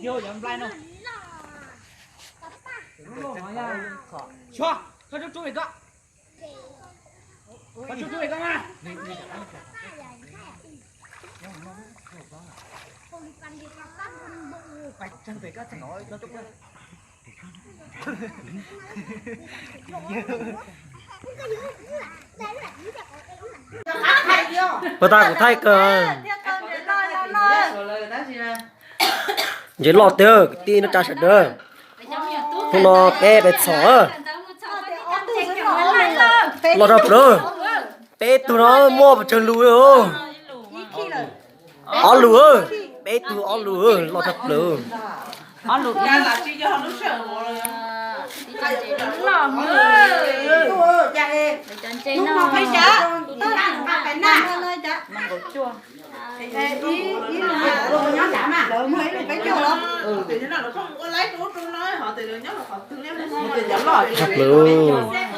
Xyov, koj rub rub es koj, koj rub rub es koj mas. Puas tas kuv thaij kawg. Ntses loj tiag kwv tij neej tsa sawv daws. Hnub no peb pais txhom loj rau plaws. Peb tug no muaj pes tsawg lus? Ob lus, peb tug ob lus, loj tshaj plaws. Tshaj plaws.